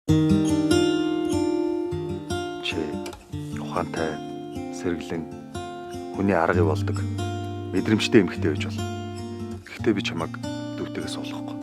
Чи ухаантай, сэргэлэн, хүний аргыг болдог мэдрэмжтэй эмэгтэй байж болно. Гэхдээ би чамайг дүүтэйгээс олохгүй.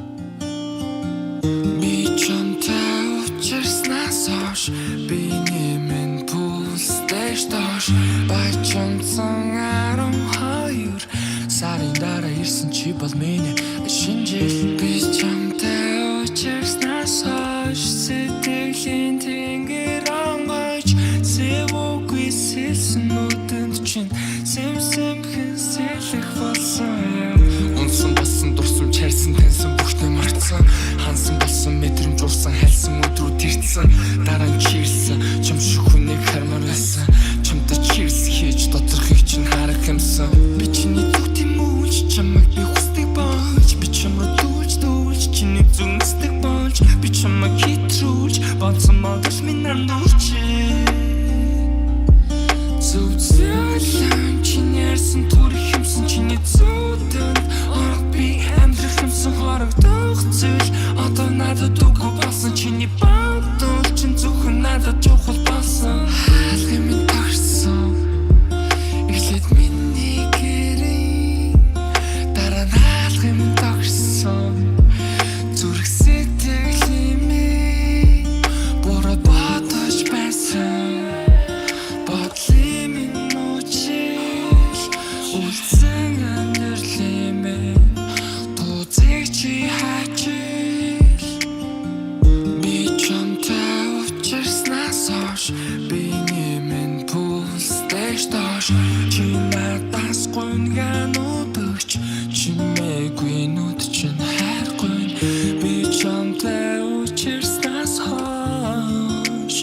Би чамтай учирснаас хойш биений минь пульс дээш доош бачимдсан 12 сарын дараа ирсэн чи бол миний шинэ жил. Би чамтай учирснаас хойш сэтгэлийн тэнгэр онгойж сэвүүгүй сэлсэн нүдэнд чинь сэм сэмхэн сэлэх болсон юм. Унсан болсон дурсамж харьсан таньсан бүхнээ мартсан, хансан болсон мэдрэмж урсан, хальсан өдрүүд ирсэн, дараа нь чирсэн. Чам шиг хүнийг хармаар байсан, чамтай cheers хийж доторхыг чинь харах юмсан. Би чиний зүгт юм үйлч, чамайг би хүсдэг болж, би чам руу дүүлж дүүлж чиний зүнсдэг болж, би чамайг хитрүүлж бодсон модол минь андуурч. Зөв зөөлөн чиний ярьсан төрөх юмсан, чиний зүүдэнд орох би амьдрах юмсан. Хорогдох зүйл одоо надад үгүй болсон, чиний бодол чинь зөвхөн надад чухал болсон. Хаалгын минь тагшсан, эхлээд миний гэрийн, дараа нь хаалгын минь тагшсан. Зүрх сэтгэлийн минь буруу бодож байсан. Бодлын минь үчил үлдсэн, амьдралын минь тузыг чи хачил. Би чамтай учирснаас хойш биений минь пульс дээш доош, чи надаас гуйнгануудагч чимээгүй нүд чинь хайр гуйн. Би чамтай учирснаас хойш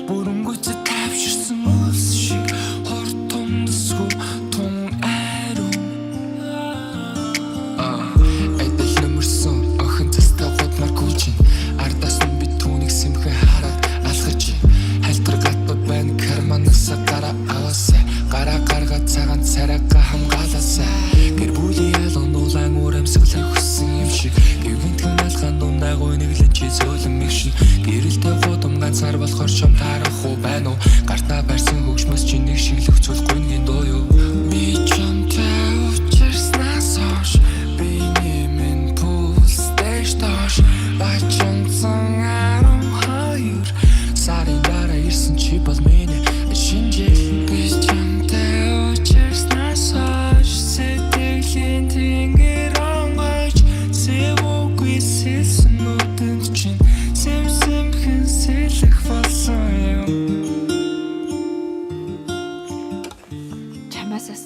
бүрөнгөцөд тавширсан өлс шиг хурд тунадасгүй тун ариун. Адил нөмөрсөн охин цастай гудмар гүйжин, ардаас нь би түүнийг сэмхэн хараад алхаж, халтар гатууд байна, карманасаа гараа аваасай, гараа гаргаа цагаан царайгаа хамгаалаасай. Гэр бүлийн ялан дулаан үр амьсгалыг хүссэн юм шиг гэвэнтгэн малгай дундаа гуйнаглан чи зөөлөн мэгшин. Гэрэлтэй гудам ганцаар болохоор чам таарах уу байна уу? Гартаа барьсан хөгжмөс чи нэг шиг лөхцөл гуйнгийн дуу юу? Би чамтай учирснаас хойш биений минь пульс дээш доош бачимдсан 12 сарын дараа ирсэн чи бол миний шинэ жил. Би чамтай учирснаас хойш сэтгэлийн тэнгэр онгойж сэвүүгүй сэлсэн нүдэнд чинь сэм сэмхэн сэлэх болсон юм. Чамаас бас